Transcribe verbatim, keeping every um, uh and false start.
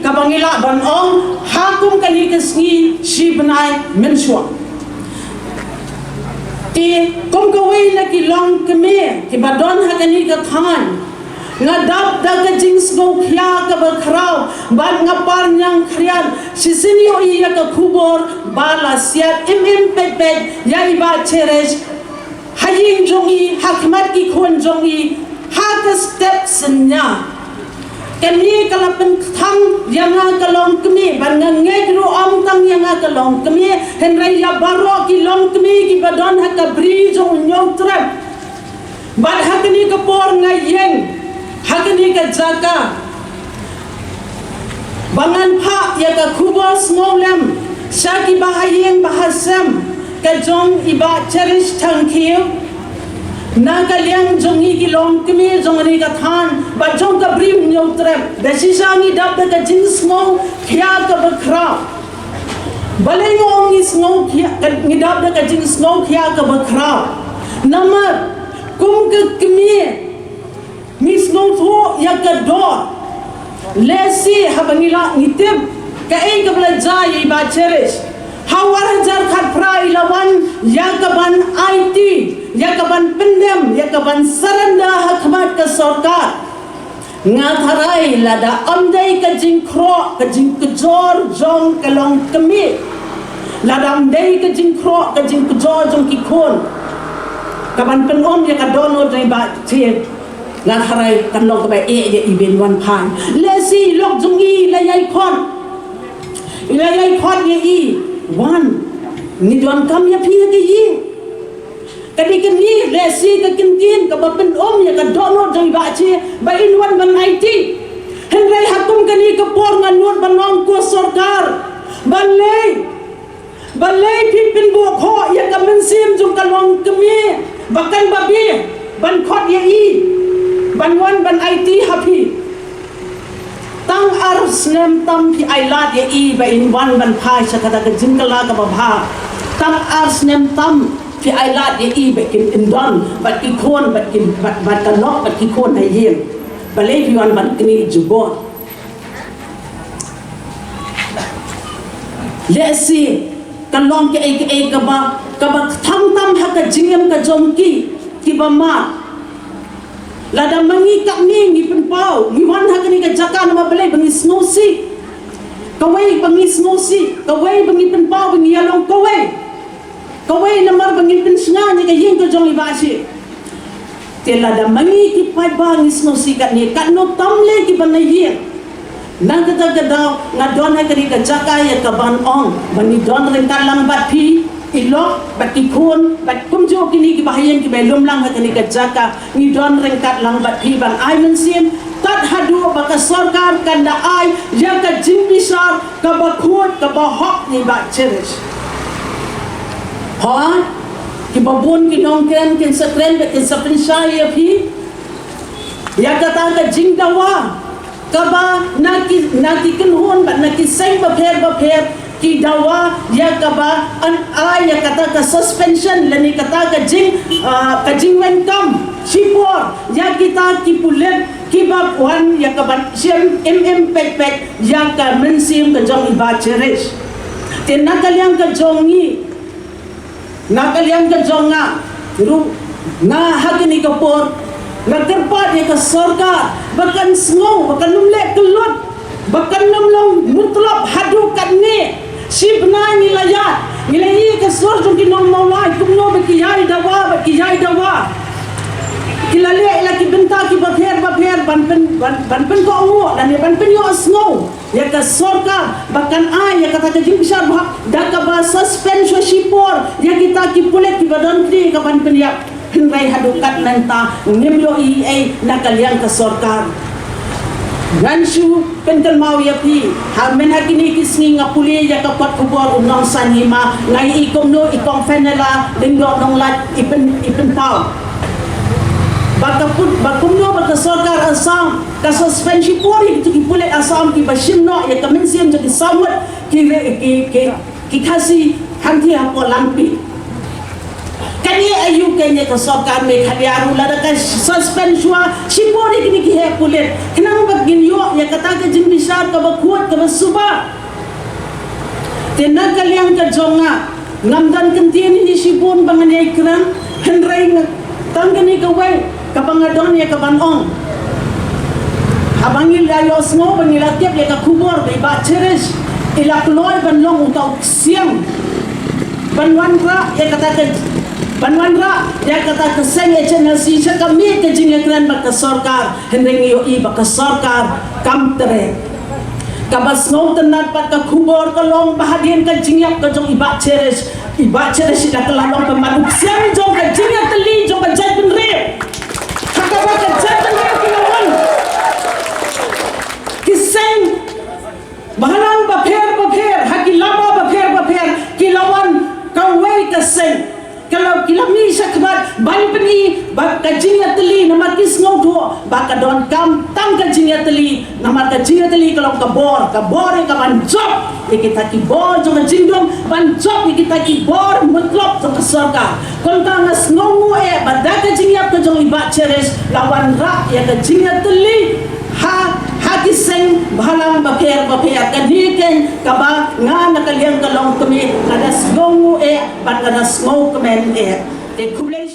Kaba ngi lah ban ong, ha kum kane ka sngi shi bnai mynshuwa. Te kum kawei na ki longkmie kiba don ha kane ka thaiñ, nga dap da ka jingsngewkhia kaba khraw bad nga par ñiangkhriat shisien ïohi ïa ka khubor ba la siat im im peit peit ïa i Bah Cherish ha ïing jong i, ha khmat ki khun jong i, ha ka step synñia. Kane ka la pynkthang ïa nga ka longkmie, bad nga ngeit ruh ym tang ïa nga ka longkmie, hynrei ïa baroh ki longkmie kiba don ha ka bri jong u Hynñiewtrep. Bad ha kane ka por nga ïeng ha kane ka jaka ba ngan phah ïa ka khubor sngewlem sha ki bahaïing bahasem ka jong i Bah Cherish Thangkhiew. Na ka liang jong ngi ki longkmie jong kane ka thaiñ bad jong ka bri Hynñiewtrep, da shisha ngi dap da ka jingsngewkhia kaba khraw. Balei nga ong ngi sngewkhia, ngi dap da ka jingsngewkhia kaba khraw? Namar kum ka kmie ngi sngewthuh ïa ka dor. Lehse haba ngi la ngi tip kaei kaba la jia ïa i Bah Cherish, ha u ar hajar khatphra i la wan ïa ka ban aiti, ïa ka ban pyndem, ïa ka ban surrender ha khmat ka sorkar. Nga tharai lada ym dei ka jingkhroh ka jingkjor jong ka longkmie, lada ym dei ka jingkhroh ka jingkjor jong ki khun, ka ban pynum ïa ka dohnud jong i Bah Cherish, nga tharai kan long kaba eh ïa i ban wan phai. Lehse i lok jong i la ïai khot, i la ïai khot ïa i, wan, ngi donkam ïa phi ha ka ïing. Ka dei kane lehse ka kyntien kaba pynum ïa ka dohnud jong i Bah Cherish ba in wan ban aiti. Hynrei ha kum kane ka por nga nud ban ong ko sorkar, balei, balei phi pynbuh khoh ïa ka mynsiem jong ka longkmie ba kan babe ban khot ïa i ban wan ban aiti ha phi? Tang ar snem tam phi ai lad ïa i ba in wan ban phai sha kata ka jingkylla kaba bha. Tang ar snem tam phi ai lad ïa i ba kin, in don bad ki khun, bad ki, bad, bad ka lok bad ki khun ha ïing. Balei phi wan ban knieh jubor? Lehse ka long kaei kaei kaba, kaba kthang tam ha ka jingim ka jong ki, kiba mad. Lada ma ngi katne ngi pynpaw, ngi wan ha kane ka jaka namar balei? Ba ngi sngewsih. Kawei ba ngi sngewsih, kawei ba ngi pynpaw ba ngi ïalong kawei, kawei namar ba ngi pynshngaiñ ïa ka ïing ka jong i Bah Cherish. Te lada ma ngi ki paidbah ngi sngewsih katne, katno tam lei kiba na ïing. Na kata ka daw nga don ha kane ka jaka ïa ka ban ong ba ngi don ryngkat lang bad phi, i lok bad ki khun bad kumjuh kine ki bahaïing kiba lum lang ha kane ka jaka, ngi don ryngkat lang bad phi ban ai mynsiem tad haduh ba ka sorkar kan da ai ïa ka jingbishar kaba khuid kaba hok ïa i Bah Cherish. Ha, kiba bun ki nongkren kin sa kren bad kin sa pynshai ïa phi ïa kata ka jingdawa kaba na ki, na ki kynhun bad na ki seng bapher bapher ki dawa ïa kaba yn ai ïa kata ka suspension lane kata ka jing, ah, ka jingweng kam shipor ïa kita ki pulit kiba wan ïa ka ban shim im im peit peit ïa ka mynsiem ka jong i Bah Cherish. Te na ka liang ka jong ngi, na ka liang ka jong nga ruh, nga ha kane ka por nga kyrpad ïa ka sorkar ba kan sngew, ba kan ym leh kyllut, ba kan ym long mutlop haduh katne. Shi bnai ngi la ïaid, ngi la ïohi ka sur jong ki nong Mawlai kumno ba ki ïai dawa, ba ki ïai dawa. Ki la leh ïa la ki bynta kiba pher bapher ban pyn, ban, ban pynkohnguh lane ban pynïohsngew ïa ka sorkar ba kan ai ïa kata ka jingbishar ba hok da kaba suspend shuwa shipor ïa kita ki pulit kiba don kti ka ban pynïap. Hynrei haduh kat mynta ngim ïohi ei na ka liang ka sorkar. Ngan shu pynkynmaw ïa phi, ha mynta kine ki sngi nga pule ïa ka kot khubor u Nongsaiñ Hima, nga ïohi kumno i Kong Fenella Lyngdoh Nonglait i pyn, i pynpaw ba ka put, ba kumno ba ka sorkar Assam ka suspend shipor ïa kito ki pulit Assam kiba shim noh ïa ka mynsiem jong ki saw ngut ki, ki, ki, ki Khasi hangtei hapoh Langpih. Kane aïu kane ka sorkar Meghalaya ruh lada ka suspend shuwa shipor ïa kine ki pulit, khnang ba ngin ïoh ïa kata ka jingbishar kaba khuid kaba suba. Te na ka liang ka jong nga, ngam don kyntien hi shibun ba ngan ïai kren, hynrei nga tang kane kawei kaba nga don ïa kaban ong. Haba ngi la ïohsngew, ba ngi la tip ïa ka khubor ba i Bah Cherish i la kloi ban long uta u ksiang ban wanrah ïa kata ka, ban wanrah ïa kata ka seng H N L C sha ka miej ka jingïakren bad ka sorkar, hynrei ngi ïohi ba ka sorkar kam treh. Kaba sngewtynnat pat ka khubor ka long ba hadien ka jingïap ka jong i Bah Cherish, i Bah Cherish i la kylla long pynban u ksiang jong ka jingïatylli jong ka jaitbynriew. Ha kaba ka jaitbynriew ki la wan, ki seng bhalang bapher bapher, ha ki lama bapher bapher ki la wan kawei ka seng. Ka la, ki la mih shakhmat ban pyni ba ka jingïatylli, namar ki sngewthuh ba ka donkam tang ka jingïatylli, namar ka jingïatylli ka long ka bor, ka bor ïa ka ban jop ïa kita ki bor jong ka jingdum, ban jop ïa kita ki bor mutlop jong ka sorkar. Kumta nga sngewnguh eh ba da ka jingïap ka jong i Bah Cherish la wanrah ïa ka jingïatylli ha, ha ki seng bhalang bapher bapher. Kane keiñ kaba nga na ka liang ka longkmie nga da sngewnguh eh bad nga da sngewkmen eh. Te khublei.